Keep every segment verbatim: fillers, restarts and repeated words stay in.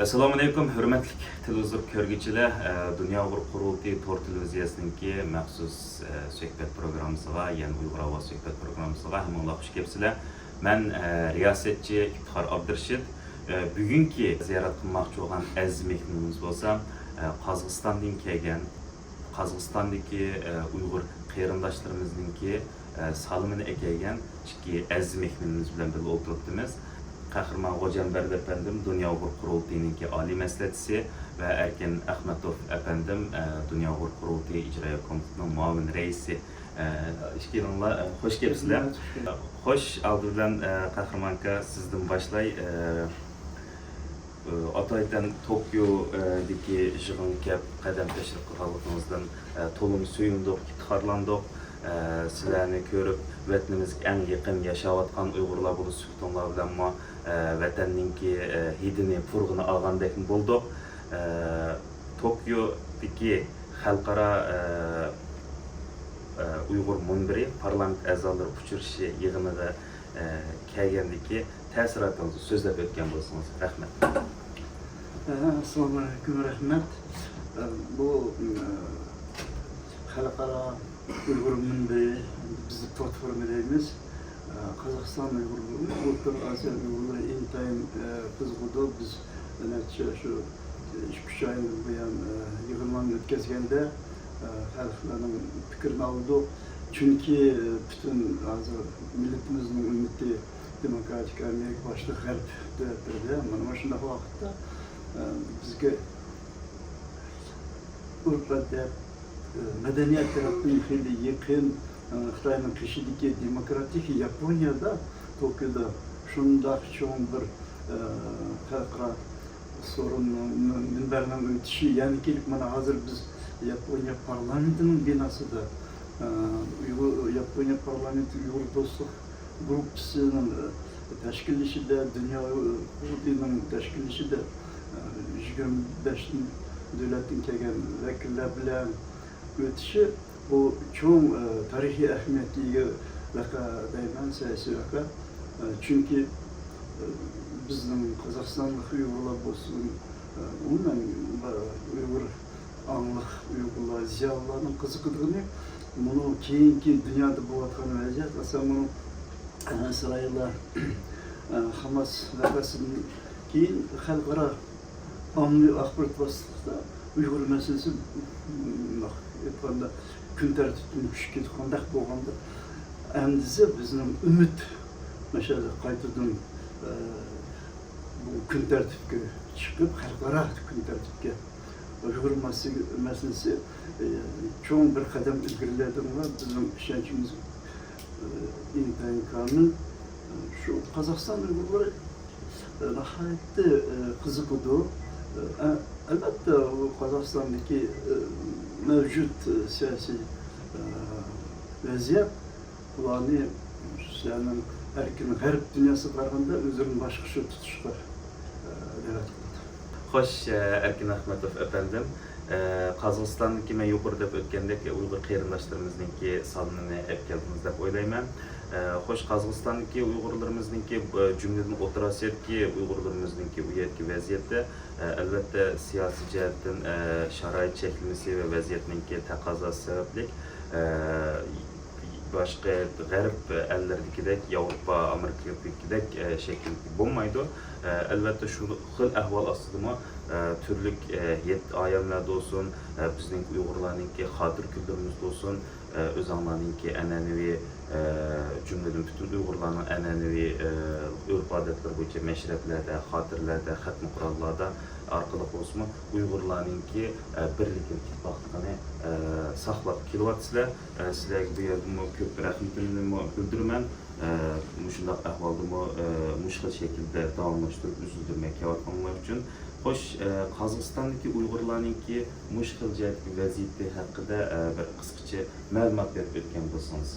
ئەسسالامۇئەلەيكۇم، ھۆرمەتلىك تېلېۋىزور كۆرگۈچىلەر. ئە، دۇنيا ئۇيغۇر قۇرۇلتىيى تور تېلېۋىزىيەسىنىڭكى مەخسۇس، ئە، سۆھبەت پروگراممىسىغا، يەنى ئۇيغۇر ئاۋازى سۆھبەت پروگراممىسىغا ھەممىڭلار خۇش كەپسىلەر. مەن، ئە، رىياسەتچى ئىپتىخار ئابدۇرېشىت. ئە، بۈگۈنكى زىيارەت قىلماقچى بولغان ئەزىز مېھمىنىمىز بولسا، ئە، قازاقىستاندىن كەلگەن، قازاقىستاندىكى، ئە، ئۇيغۇر قېرىنداشلىرىمىزنىڭكى، ئە، سالىمىنى ئەكەلگەن ئىككى ئەزىز مېھمىنىمىز بىلەن بىللە ئولتۇرۇپتىمىز. قەھرىمان غوجامبەردى ئەپەندىم، دۇنيا ئۇيغۇر قۇرۇلتىيىنىڭكى ئالىي مەسلىھەتچىسى ۋە ئەركىن ئەخمەتوف ئەپەندىم، ئە، دۇنيا ئۇيغۇر قۇرۇلتىيى ئىجرائىيە كومىتېتىنىڭ مۇئاۋىن رەئىسى. ئە، ئىككىلىڭلار، ئە، خۇش كەپسىلەر. خوش، ئالدى بىلەن، ئە، قەھرىمان ئاكا، سىزدىن باشلاي. ئە، ئاتايتەن توكيودىكى يىغىنغا كەپ قەدەم تەشرىپ قىلغانلىقىڭىزدىن، ئە، تولىمۇ سۆيۈندۇق، ئىپتىخارلاندۇق. ئە، سىلەرنى كۆرۈپ، ۋەتىنىمىزگە ئەڭ يېقىن ياشاۋاتقان ئۇيغۇرلار بولۇش سۈپىتىڭلار بىلەنمۇ، ئە، ۋەتەننىڭكى، ئە، ھىدىنى، پۇرىقىنى ئالغاندەكمۇ بولدۇق. ئە، توكيودىكى خەلقئارا، ئە، ئە، ئۇيغۇر مۇنبىرى پارلامېنت ئەزالىرى ئۇچرىشىشى يىغىنىغا، ئە، كەلگەندىكى تەسىراتىڭىزنى سۆزلەپ ئۆتكەن بولسىڭىز. رەھمەت. ئەسسالامۇئەلەيكۇم، رەھمەت. بۇ، خەلقئارا ئۇيغۇر مۇنبىرى، بىز پلاتفورما دەيمىز. قازاقىستان ئۇيغۇرلىرى، ئوتتۇرا ئاسىيا ئۇيغۇرلىرى ئىنتايىن قىزىقىدۇ. بىز نەچچە شۇ ئىككى ئۈچ ئايدىن بۇيان يىغىنلارنى ئۆتكۈزگەندە، خەلقلەرنىڭ پىكرىنى ئالدۇق. چۈنكى پۈتۈن ھازىر مىللىتىمىزنىڭ ئۈمىدى دېموكراتىك ئامېرىكا باشلىق غەرب دۆلەتلىرىدە، مانا مۇشۇنداق ۋاقىتتا، ئە، بىزگە ئۆرپ-ئادەت، ئە، مەدەنىيەت تەرەپتىن خېلى يېقىن، ئە، خىتاينىڭ قېشىدىكى دېموكراتىك ياپونىيەدە، توكيودا شۇنداق چوڭ بىر، ئە، خەلقئارا سورۇننىڭ، مۇنبەرنىڭ ئۆتۈشى، يەنە كېلىپ مانا ھازىر بىز ياپونىيە پارلامېنتىنىڭ بىناسىدا، ئە، ئۇيغۇر، ياپونىيە پارلامېنتى ئۇيغۇر دوستلۇق گۇرۇپپىسىنىڭ، ئە، تەشكىللىشىدە، دۇنيا، ئە، قۇرۇلتىيىنىڭ تەشكىللىشىدە، ئە، يىگىرمە بەش دۆلەتتىن كەلگەن ۋەكىللەر بىلەن ئۆتۈشى، بۇ چوڭ، ئە، تارىخىي ئەھمىيەتكە ئىگە ۋەقە دەيمەن، سىياسىي ۋەقە. ئە، چۈنكى، ئە، بىزنىڭ قازاقىستانلىق ئۇيغۇرلار بولسۇن، ئە، ئومۇمەن، ئە، ئۇيغۇر ئاڭلىق ئۇيغۇرلار، زىيالىيلارنىڭ قىزىقىدىغىنى مۇنۇ كېيىنكى دۇنيادا بولۇۋاتقان ۋەزىيەت، ئاساسەن مۇنۇ، ئە، ئىسرائىللار، ئە، خاماس ۋەقەسىدىن كېيىن خەلقئارا ئاممىۋى ئاخبارات ۋاسىتىلىرىدا ئۇيغۇر مەسىلىسى، مۇنداق ئېيتقاندا، كۈن تەرتىپتىن چۈشۈپ كېتىپ قانداق بولغاندا، ئەمدىسە بىزنىڭ ئۈمىد مەشئەلى قايتىدىن، ئە، بۇ كۈن تەرتىپكە چىقىپ، خەلقئارا كۈن تەرتىپكە ئۇيغۇر مەسىلىسى، ئە، چوڭ بىر قەدەم ئىلگىرىلەيدىغىنىغا بىزنىڭ ئىشەنچىمىز، ئە، ئىنتايىن كامىل. شۇ قازاقىستان ئۇيغۇرلىرى، ئە، ناھايىتى، ئە، قىزىقىدۇ. ئە، ئەلۋەتتە، ئۇ قازاقىستاندىكى، ئە، مەۋجۇت، ئە، سىياسىي، ئە، ۋەزىيەت ئۇلارنى سىلەرنىڭ ئەركىن غەرب دۇنياسىغا قارىغاندا ئۆزلىرىنى باشقىچە تۇتۇشقا، ئە، دەۋەت قىلىدۇ. خوش، ئەركىن ئەخمەتوف ئەپەندىم، قازاقىستاندىكى، مەن يۇقىرىدا دەپ ئۆتكەندەك، ئۇيغۇر قېرىنداشلىرىمىزنىڭكى سالىمىنى ئەپ كەلدىڭىز دەپ ئويلايمەن. خوش، قازاقىستاندىكى ئۇيغۇرلىرىمىزنىڭكى، جۈملىدىن ئوتتۇرا ئاسىيادىكى ئۇيغۇرلىرىمىزنىڭكى ئۇ يەردىكى ۋەزىيەتتە، ئەلۋەتتە، سىياسىي جەھەتتىن، شارائىت چەكلىمىسى ۋە ۋەزىيەتنىڭكى تەقەززاسى سەۋەبلىك، باشقا غەرب ئەللىرىدىكىدەك، ياۋروپا، ئامېرىكىدىكىدەك، ئە، شەكىلدە بولمايدۇ. ئە، ئەلۋەتتە، شۇ خىل ئەھۋال ئاستىدىمۇ، ئە، تۈرلۈك، ئە، ھېيت ئايەملەردە بولسۇن، ئە، بىزنىڭ ئۇيغۇرلارنىڭكى خاتىرە كۈنلىرىمىزدە بولسۇن، ئە، ئۆزۈڭلارنىڭكى ئەنئەنىۋى، ئە، جۈملىدىن پۈتۈن ئۇيغۇرلارنىڭ ئەنئەنىۋى، ئە، ئۆرپ-ئادەتلىرى بويىچە مەشرەپلەردە، خاتىرىلەردە، خەتمە قۇرئانلاردا ئارقىلىق بولسىمۇ، ئۇيغۇرلارنىڭكى، ئە، بىرلىكىنى، ئىتتىپاقلىقىنى، ئە، ساقلاپ كېلىۋاتىسىلەر. ئە، سىلەرگە بۇ يەردىنمۇ كۆپ رەھمىتىمنىمۇ بىلدۈرىمەن. ئە، مۇشۇنداق ئەھۋالدىمۇ، ئە، مۇشۇ خىل شەكىلدە داۋاملاشتۇرۇپ ئۈزۈلدۈرمەي كېلىۋاتقانلار ئۈچۈن. خوش، ئە، قازاقىستاندىكى ئۇيغۇرلارنىڭكى مۇشۇ خىل جەھەتتىكى ۋەزىيىتى ھەققىدە، ئە، بىر قىسقىچە مەلۇمات بېرىپ ئۆتكەن بولسىڭىز.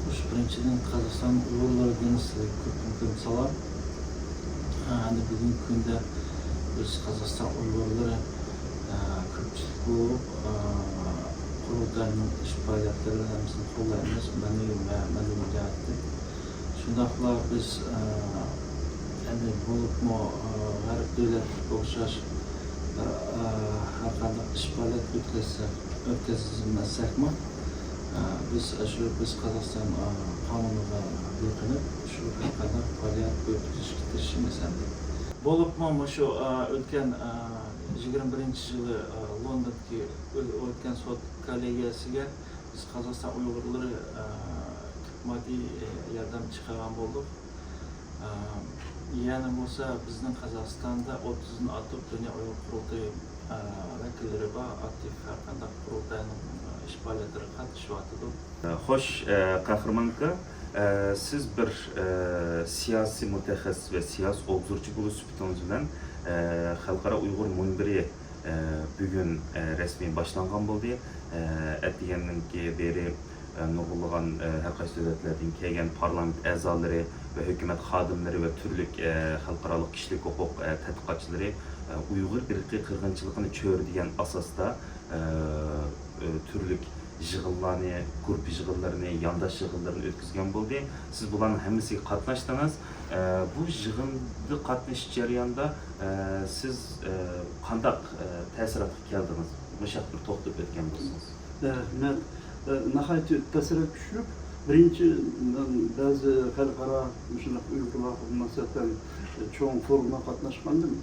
خوش، بىرىنچىدىن، قازاقىستان ئۇيغۇرلىرىدىن سىلەرگە كۆپتىن كۆپ سالام. ئە، ئەمدى بۈگۈنكى كۈندە بىز قازاقىستان ئۇيغۇرلىرى، ئە، كۆپچىلىك بولۇپ، ئە، قۇرۇلتاينىڭ ئىش پائالىيەتلىرىنى ھەممىسىنى قوللايمىز، مەنىۋى ۋە مەدەنىي جەھەتتىن. شۇنداقلا بىز، ئە، يەنى بولۇپمۇ، ئە، غەرب دۆلەتلىرىگە ئوخشاش بىر، ئە، ھەر قانداق ئىش پائالىيەت ئۆتكەزسەك، ئۆتكۈزمەسەكمۇ، ئە، بىز شۇ، بىز قازاقىستان، ئە، قانۇنىغا بېقىنىپ، شۇ ھەر قانداق پائالىيەت ئۆتكۈزۈشكە تىرىشىمىز ئەمدى. بولۇپمۇ مۇشۇ، ئە، ئۆتكەن، ئە، يىگىرمە بىرىنچى يىلى، ئە، لوندوندىكى ئۆ-، ئۆتكەن سوت كوللېگىيەسىگە بىز قازاقىستان ئۇيغۇرلىرى، ئە، ماددىي، ئە، ياردەم چىقارغان بولدۇق. ئە، يەنە بولسا بىزنىڭ قازاقىستاندا ئوتتۇزدىن ئارتۇق دۇنيا ئۇيغۇر قۇرۇلتىيى، ئە، ۋەكىللىرى بار، ئاكتىپ ھەر قانداق قۇرۇلتاينىڭ، ئە، ئىش پائالىيەتلىرىگە قاتنىشىۋاتىدۇ. ئە، خوش، ئە، قەھرىمان ئاكا، ئە، سىز بىر، ئە، سىياسىي مۇتەخەسسىس ۋە سىياسىي ئوبزورچى بولۇش سۈپىتىڭىز بىلەن، ئە، خەلقئارا ئۇيغۇر مۇنبىرى، ئە، بۈگۈن، ئە، رەسمىي باشلانغان بولدى. ئە، ئەتىگەننىڭكى بېرى، ئە، نۇرغۇنلىغان، ئە، ھەر قايسى دۆلەتلەردىن كەلگەن پارلامېنت ئەزالىرى ۋە ھۆكۈمەت خادىملىرى ۋە تۈرلۈك، ئە، خەلقئارالىق كىشىلىك ھوقۇق، ئە، تەتقىقاتچىلىرى، ئە، ئۇيغۇر ئىرقىي قىرغىنچىلىقىنى چۆرىدىگەن ئاساستا، ئە، ئە، تۈرلۈك يىغىنلارنى، گۇرۇپپا يىغىنلىرىنى، يانداش يىغىنلىرىنى ئۆتكۈزگەن بولدى. سىز بۇلارنىڭ ھەممىسىگە قاتناشتىڭىز. ئە، بۇ يىغىندا قاتنىشىش جەريانىدا، ئە، سىز، ئە، قانداق، ئە، تەسىراتقا كەلدىڭىز؟ مۇشۇ ھەقتە بىر توختىلىپ ئۆتكەن بولسىڭىز. ئە، رەھمەت. ئە، ناھايىتى تەسىرات كۈچلۈك. بىرىنچى، مەن بەزى خەلقئارا مۇشۇنداق ئۇيغۇرلارغا مۇناسىۋەتەن چوڭ فورۇمغا قاتناشقانىدىم.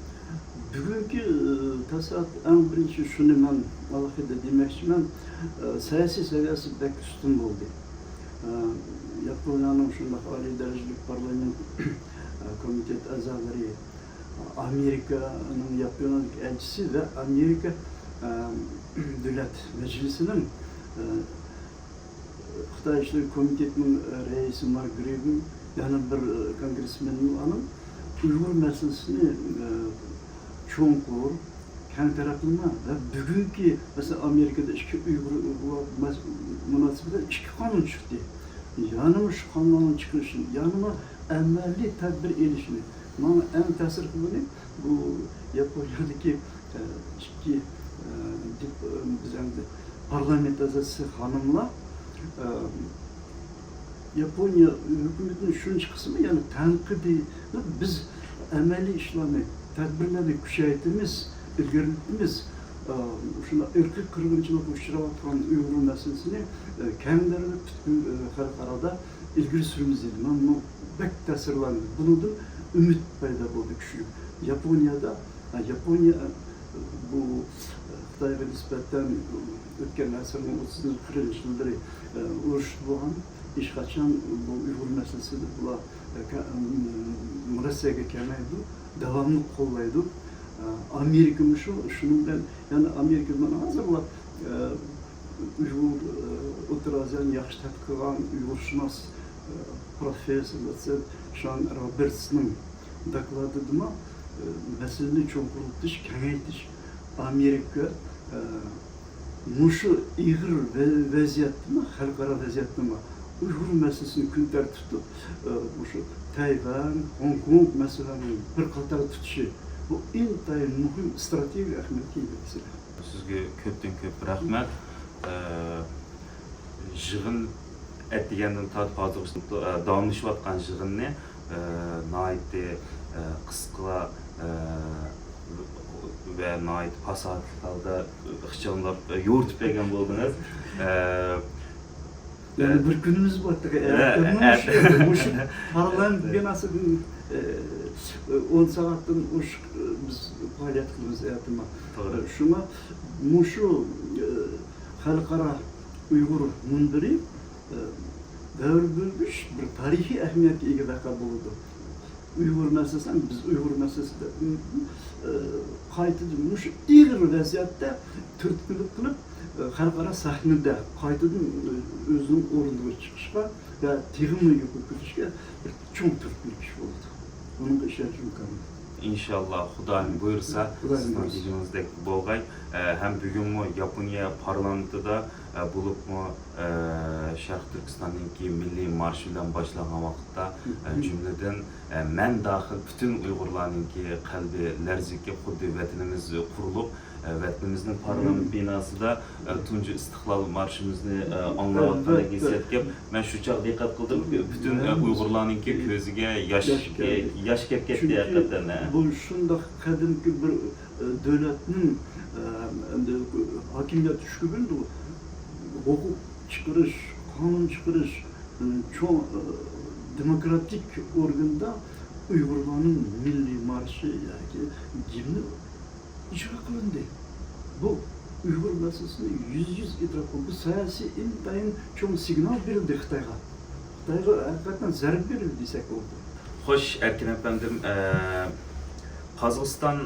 بۈگۈنكى، ئە، تەسىرات، ئەڭ بىرىنچى شۇنى مەن ئالاھىدە دېمەكچىمەن، ئە، سىياسىي سەۋىيەسى بەك ئۈستۈن بولدى. ئە، ياپونىيەنىڭ شۇنداق ئالىي دەرىجىلىك پارلامېنت، ئە، كومىتېت ئەزالىرى، ئامېرىكانىڭ ياپونىيەدىكى ئەلچىسى ۋە ئامېرىكا، ئە، دۆلەت مەجلىسىنىڭ، ئە، خىتاي ئىشلىرى كومىتېتىنىڭ رەئىسى مارك گرېبېن، يەنە بىر، ئە، كونگرېسمېننىڭ ئۇيغۇر مەسىلىسىنى، ئە، چوڭقۇر، كەڭ تەرەپلىمە ۋە بۈگۈنكى، مەسىلەن، ئامېرىكىدا ئىككى ئۇيغۇر مۇناسىۋىتىدە ئىككى قانۇن چىقتى. يەنىمۇ شۇ قانۇننىڭ چىقىرىشىنى، يەنىمۇ ئەمەلىي تەدبىر ئېلىشىنى. ماڭا ئەڭ تەسىر قىلغىنى بۇ ياپونىيەدىكى، ئە، ئىككى، ئە، دىپ-، ئە، بىز ئەمدى پارلامېنت ئەزاسى خانىملار، ئە، ياپونىيە ھۆكۈمىتىنىڭ شۇنچە قىسمى، يەنى تەنقىدىي، بىز ئەمەلىي ئىشلارنى، تەدبىرلەرنى كۈچەيتىمىز، ئىلگىرىلىتىمىز. ئە، شۇنداق ئىرقىي قىرغىنچىلىققا ئۇچراۋاتقان ئۇيغۇر مەسىلىسىنى، ئە، كەڭ دائىرىدە پۈتكۈل، ئە، خەلقئارادا ئىلگىرى سۈرىمىز دېدى. مەن بۇنىڭ بەك تەسىرلەندىم. بۇنىڭدىن ئۈمىد پەيدا بولدى كۈچلۈك. ياپونىيەدە، ھە، ياپونىيە، ئە، بۇ، ئە، خىتايغا نىسبەتەن ئۆتكەن ئەسىرنىڭ ئوتتۇزىنچى، قىرىقىنچى يىللىرى، ئە، ئۇرۇش بولغان. ھېچقاچان بۇ ئۇيغۇر مەسىلىسىدە بۇلار، ئە، كە-، ئم، روسىيەگە كەلمەيدۇ، داۋاملىق قوللايدۇ. ئە، ئامېرىكىمۇ شۇ، شۇنىڭ بىلەن، يەنى ئامېرىكا مانا ھازىر بۇلار، ئە، ئۇيغۇر، ئە، ئوتتۇرا ئازىيانى ياخشى تەتقىق قىلغان ئۇيغۇرشۇناس، ئە، پروفېسسور، دوتسېنت شان روبېرتسنىڭ دوكلاتىدىمۇ، ئە، مەسىلىنى چوڭقۇرلىتىش، كېڭەيتىش، ئامېرىكا، ئە، مۇشۇ ئېغىر ۋە-، ۋەزىيەتتىمۇ، خەلقئارا ۋەزىيەتتىمۇ ئۇيغۇر مەسىلىسىنى كۈن تەرتىپتە تۇتۇپ، ئە، مۇشۇ تەيۋەن، خوڭكوڭ مەسىلىلەرنى بىر قاتاردا تۇتۇشى، بۇ ئىنتايىن مۇھىم ئىستراتېگىيەلىك ئەھمىيەتكە ئىگە مەسىلە. سىزگە كۆپتىن كۆپ رەھمەت. ئە، يىغىن ئەتىگەندىن تارتىپ ھازىرغىچە، ئە، داۋاملىشىۋاتقان يىغىننى، ئە، ناھايىتى، ئە، قىسقا، ئە، ۋە ناھايىتى پاساھەتلىك ھالدا ئىخچاملاپ، ئە، يورۇتۇپ بەرگەن بولدىڭىز. ئە، يەنە بىر كۈنىمىز بار، تېخى ئە، ئەتە ئە، مۇشۇ، ئە، مۇشۇ پارلامېنت بىناسىدىن، ئە، ئون سائەتتىن ئوشۇق، ئە، بىز پائالىيەت قىلىمىز ئەتىمۇ. توغرا. شۇڭا مۇشۇ، ئە، خەلقئارا ئۇيغۇر مۇنبىرى، ئە، دەۋر بۆلگۈچ بىر تارىخىي ئەھمىيەتكە ئىگە ۋەقە بولىدۇ. ئۇيغۇر مەسىلىسى، بىز ئۇيغۇر مەسىلىسىدە، ئە، قايتىدىن مۇشۇ ئېغىر ۋەزىيەتتە تۈرتكىلىك قىلىپ، ئە، خەلقئارا سەھنىدە قايتىدىن، ئە، ئۆزىنىڭ ئورنىغا چىقىشقا ۋە تېخىمۇ يۇقىرى كۆتۈرۈشكە بىر چوڭ تۈرتكىلىك ئىش بولىدۇ. بۇنىڭغا ئىشەنچىم كامىل. ئىنشاللا، خۇدايىم بۇيرۇسا، خۇدايىم سىزنىڭ بۇيرۇسا. دېگىنىڭىزدەك بولغاي. ئە، ھەم بۈگۈنمۇ ياپونىيە پارلامېنتىدا، ئە، بولۇپمۇ، ئە، شەرقىي تۈركىستاننىڭكى مىللىي مارشى بىلەن باشلانغان ۋاقىتتا، ئە، مم. جۈملىدىن، ئە، مەن داخىل پۈتۈن ئۇيغۇرلارنىڭكى قەلبى لەرزىگە، خۇددى ۋەتىنىمىز قۇرۇلۇپ، ئە، ۋەتىنىمىزنىڭ پارلامېنت بىناسىدا، ئە، تۇنجى ئىستىقلال مارشىمىزنى، ئە، ئاڭلاۋاتقاندەك ھېسسىيات كېلىپ، مەن شۇ چاغدا دىققەت قىلدىم، پۈتۈن، ئە، ئۇيغۇرلارنىڭكى كۆزىگە ياش، ياش كېلىپ كەتتى ھەقىقەتەن، ھە. بۇ شۇنداق قەدىمكى بىر، ئە، دۆلەتنىڭ، ئە، ئەمدى ھاكىمىيەت ئۈچكە بۆلۈنىدۇ. ھوقۇق چىقىرىش، قانۇن چىقىرىش، ئە، چوڭ، ئە، دېموكراتىك ئورگاندا ئۇيغۇرلارنىڭ مىللىي مارشى ياكى گىمنى ئىجرا قىلىندى. بۇ ئۇيغۇر مەسىلىسىنى يۈزدە يۈز ئېتىراپ قىلدى. بۇ سىياسىي ئىنتايىن چوڭ سىگنال بېرىلدى خىتايغا. خىتايغا ھەقىقەتەن زەربە بېرىلدى دېسەك بولىدۇ. خوش، ئەركىن ئەپەندىم، ئە، قازاقىستان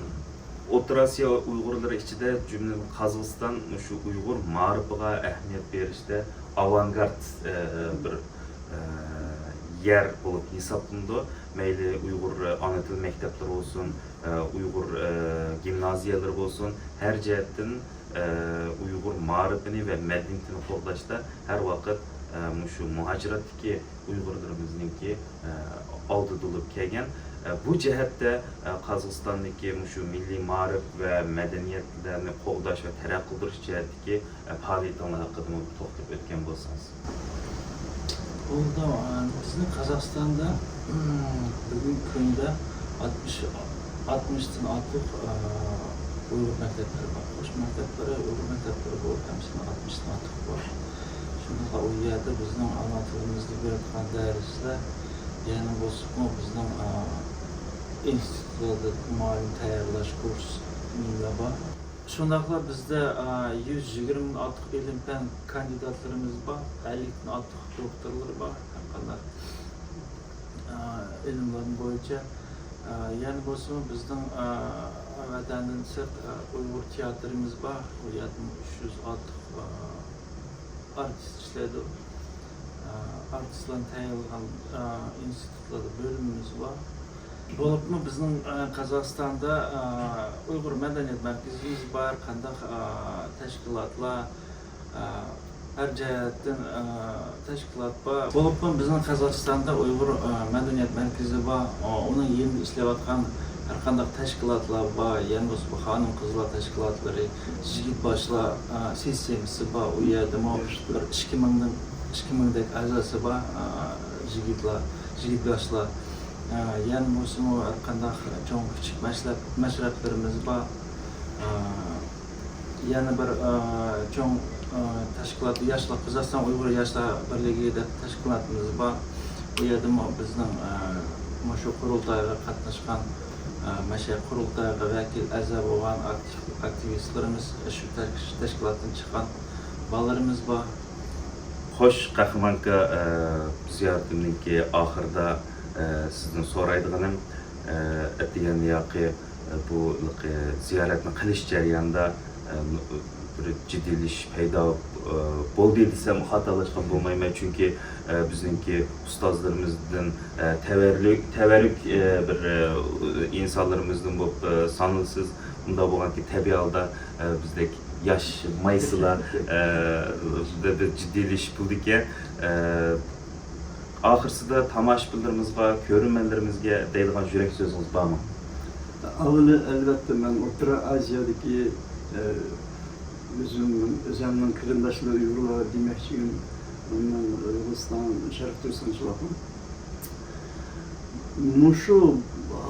ئوتتۇرا ئاسىيا ئۇيغۇرلىرى ئىچىدە، جۈملىدىن قازاقىستان مۇشۇ ئۇيغۇر مائارىپىغا ئەھمىيەت بېرىشتە ئاۋانگارت، ئە، بىر، ئە، يەر بولۇپ ھېسابلىنىدۇ. مەيلى ئۇيغۇر ئانا تىل مەكتەپلىرى بولسۇن، ئۇيغۇر گىمنازىيەلىرى بولسۇن، ھەر جەھەتتىن ئۇيغۇر مائارىپىنى ۋە مەدەنىيىتىنى قوغداشتا ھەر ۋاقىت مۇشۇ مۇھاجىرەتتىكى ئۇيغۇرلىرىمىزنىڭكى ئالدىدا بولۇپ كەلگەن. بۇ جەھەتتە قازاقىستاندىكى مۇشۇ مىللىي مائارىپ ۋە مەدەنىيەتلەرنى قوغداش ۋە تەرەققىي قىلدۇرۇش جەھەتتىكى پائالىيىتىڭلار ھەققىدىمۇ توختىلىپ ئۆتكەن بولسىڭىز. بولدى. بىزنىڭ قازاقىستاندا بۈگۈنكى كۈندە ئاتمىش، ئاتمىشتىن ئارتۇق ئۇيغۇر مەكتەپلىرى بار. قوشما مەكتەپلىرى، ئۇيغۇر مەكتەپلىرى بولۇپ ھەممىسىنىڭ ئاتمىشتىن ئارتۇق بار. شۇنداقلا ئۇ يەردە بىزنىڭ ئانا تىلىمىزدا بېرىدىغان دەرسلەر، يەنە بولسىمۇ بىزنىڭ ئىنستىتۇتلاردا مۇئەللىم تەييارلاش كۇرسى بار. شۇنداقلا بىزدە، ئا، يۈز يىگىرمىدىن ئارتۇق ئىلىم-پەن كاندىداتلىرىمىز بار، ئەللىكتىن ئارتۇق دوكتورلىرى بار، ھەر قانداق، ئا، ئىلىملار بويىچە. ئا، يەنە بولسىمۇ بىزنىڭ، ئا، ۋەتەندىن سىرت، ئا، ئۇيغۇر تىياتىرىمىز بار، ئۇ يەردىمۇ ئۈچ يۈز ئارتۇق، ئا، ئارتىس ئىشلەيدۇ. ئا، ئارتىسلارنى تەييارلىغان، ئا، ئىنستىتۇتلاردا بۆلۈمىمىز بار. بولۇپمۇ بىزنىڭ، ئە، قازاقىستاندا، ئە، ئۇيغۇر مەدەنىيەت مەركىزىمىز بار، قانداق، ئە، تەشكىلاتلار، ئە، ھەر جەھەتتىن، ئە، تەشكىلات بار. بولۇپمۇ بىزنىڭ قازاقىستاندا ئۇيغۇر، ئە، مەدەنىيەت مەركىزى بار. ئۇنىڭ يېنىدا ئىشلەۋاتقان ھەر قانداق تەشكىلاتلار بار. يەنە بولسا بۇ خانىم قىزلار تەشكىلاتلىرى، يىگىت باشلار، ئە، سىستېمىسى بار. ئۇ يەردىمۇ بىر ئىككى مىڭدىن، ئىككى مىڭدەك ئەزاسى بار، ئە، يىگىتلار، يىگىت ياشلار. ئە، يەنە بولسىمۇ ھەر قانداق چوڭ كىچىك مەشرەپ، مەشرەپلىرىمىز بار. ئە، يەنە بىر، ئە، چوڭ، ئە، تەشكىلات ياشلار، قازاقىستان ئۇيغۇر ياشلار بىرلىكى دەپ تەشكىلاتىمىز بار. بۇ يەردىمۇ بىزنىڭ، ئە، مۇشۇ قۇرۇلتايغا قاتناشقان، ئە، مەشە قۇرۇلتايغا ۋەكىل ئەزا بولغان ئاكتىپ، ئاكتىۋىستلىرىمىز، شۇ تەش-، تەشكىلاتتىن چىققان بالىلىرىمىز بار. خوش، قەھرىمان ئاكا، ئە، زىيارىتىمنىڭكى ئاخىرىدا، ئە، سىزدىن سورايدىغىنىم، ئە، ئەتىگەن ياقى، ئە، بۇ، ئە، زىيارەتنى قىلىش جەريانىدا، ئە، بىر جىددىيلىشىش پەيدا، ئە، بولدى دېسەم خاتالاشقان بولمايمەن، چۈنكى، ئە، بىزنىڭكى ئۇستازلىرىمىزدىن، ئە، تەۋەررۈك، تەۋەررۈك، ئە، بىر، ئە، ئىنسانلىرىمىزدىن بولۇپ، ئە، سانىلىسىز. ئۇنداق بولغاندىكىن تەبىئىي ھالدا، ئە، بىزدەك ياش مايسىلار، ئە، بىر، بىر جىددىيلىشىپ بولىدىكەن. ئە، ئاخىرسىدا تاماشىبىنلىرىمىزغا، كۆرۈرمەنلىرىمىزگە دەيدىغان يۈرەك سۆزىڭىز بارمۇ؟ ئاۋۋىلى، ئەلۋەتتە، مەن ئوتتۇرا ئازىيادىكى، ئە، ئۆزۈمنىڭ، ئۆزۈمنىڭ قېرىنداشلىرى ئۇيغۇرلارغا دېمەكچىكىم، مەن ئۇيغۇرىستان، شەرقىي تۈركىستان شۇنداقمۇ؟ مۇشۇ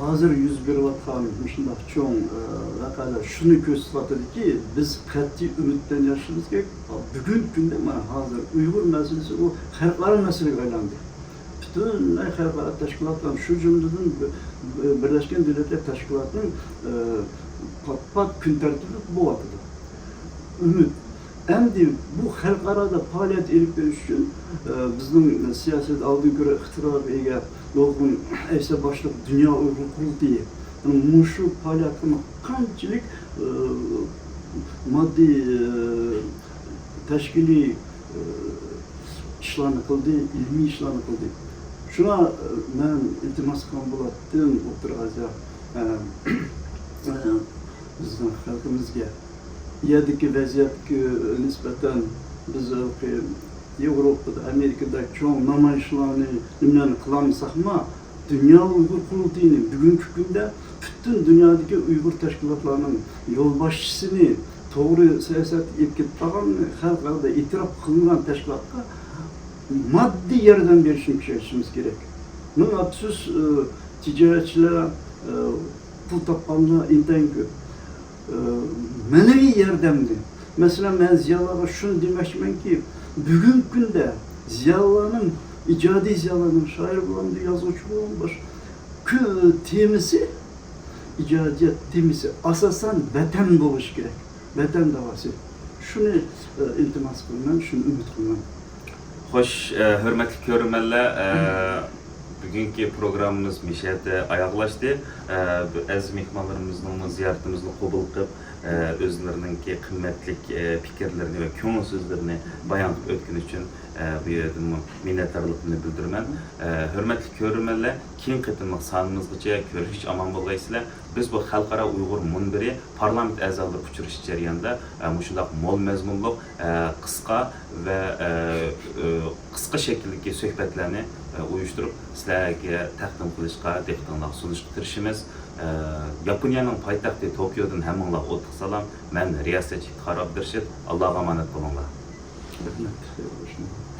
ھازىر يۈز بېرىۋاتقان مۇشۇنداق چوڭ، ئە، ۋەقەلەر شۇنى كۆرسىتىۋاتىدۇكى، بىز قەتئىي ئۈمىد بىلەن ياشىشىمىز كېرەك. بۈگۈنكى كۈندە مانا ھازىر ئۇيغۇر مەسىلىسى ئۇ خەلقئارا مەسىلىگە ئايلاندى. پۈتۈنلەي خەلقئارا تەشكىلاتلار، شۇ جۈملىدىن بىر-، بىرلەشكەن دۆلەتلەر تەشكىلاتىنىڭ، ئە، پات-پات كۈن تەرتىپى بولۇۋاتىدۇ. ئۈمىد. ئەمدى بۇ خەلقئارادا پائالىيەت ئېلىپ بېرىش ئۈچۈن، ئە، بىزنىڭ سىياسەت ئالدىن كۆرە ئىقتىدارغا ئىگە نۇرغۇن ئەيسا باشلىق دۇنيا ئۇيغۇر قۇرۇلتىيى مۇشۇ پائالىيەتكە قانچىلىك، ئە، ماددىي، ئە، تەشكىلىي، ئە، ئىشلارنى قىلدى، ئىلمىي ئىشلارنى قىلدى. شۇڭا، ئە، مەن ئىلتىماس قىلغان بولاتتىم ئوتتۇرا ئازىيا، ئە، ئە، بىزنىڭ خەلقىمىزگە. يەردىكى ۋەزىيەتكە نىسبەتەن بىز ياۋروپىدا، ئامېرىكىدا چوڭ نامايىشلارنى، نېمىلەرنى قىلالمىساقمۇ، دۇنيا ئۇيغۇر قۇرۇلتىيىنى بۈگۈنكى كۈندە پۈتۈن دۇنيادىكى ئۇيغۇر تەشكىلاتلارنىڭ يولباشچىسىنى توغرا سىياسەتتە ئېلىپ كېتىپ بارغان، خەلقئارادا ئېتىراپ قىلىنغان تەشكىلاتقا ماددىي ياردەم بېرىشنى كۈچەيتىشىمىز كېرەك. مىڭ ئەپسۇس، ئى، تىجارەتچىلەر، ئى، پۇل تاپقانلار ئىنتايىن كۆپ. ئى، مەنىۋى ياردەمنى، مەسىلەن، مەن زىيالىيلارغا شۇنى دېمەكچىمەنكى، بۈگۈنكى كۈندە زىيالىيلارنىڭ، ئىجادىي زىيالىيلارنىڭ، شائىر بولامدۇ، يازغۇچى بولامدۇ، باشقا كۈ-، تېمىسى، ئىجادىيەت تېمىسى ئاساسەن ۋەتەن بولۇشى كېرەك. ۋەتەن داۋاسى. شۇنى، ئە، ئىلتىماس قىلىمەن، شۇنى ئۈمىد قىلىمەن. خوش، ئە، ھۆرمەتلىك كۆرۈرمەنلەر، ئە، بۈگۈنكى پروگراممىمىز مۇشۇ يەردە ئاياغلاشتى. ئە، بۇ ئەزىز مېھمانلىرىمىزنىڭمۇ زىيارىتىمىزنى قوبۇل قىلىپ، ئە، ئۆزلىرىنىڭكى قىممەتلىك، ئە، پىكىرلىرىنى ۋە كۆڭۈل سۆزلىرىنى بايان قىلىپ ئۆتكىنى ئۈچۈن، ئە، بۇ يەردىنمۇ مىننەتدارلىقىمنى بىلدۈرىمەن. ئە، ھۆرمەتلىك كۆرۈرمەنلەر، كېيىنكى قېتىملىق سانىمىزغىچە كۆرۈشكىچە ئامان بولغايسىلەر. بىز بۇ خەلقئارا ئۇيغۇر مۇنبىرى پارلامېنت ئەزالىرى ئۇچرىشىش جەريانىدا، ئە، مۇشۇنداق مول مەزمۇنلۇق، ئە، قىسقا ۋە، ئە، ئە، قىسقا شەكىلدىكى سۆھبەتلەرنى، ئە، ئۇيۇشتۇرۇپ، سىلەرگە تەقدىم قىلىشقا، دىققىتىڭلارغا سۇنۇشقا تىرىشىمىز. ئە، ياپونىيەنىڭ پايتەختى توكيودىن ھەممىڭلارغا ئوتلۇق سالام. مەن رىياسەتچى ئىپتىخار ئابدۇرېشىت. ئاللاغا ئامانەت بولۇڭلار. رەھمەت.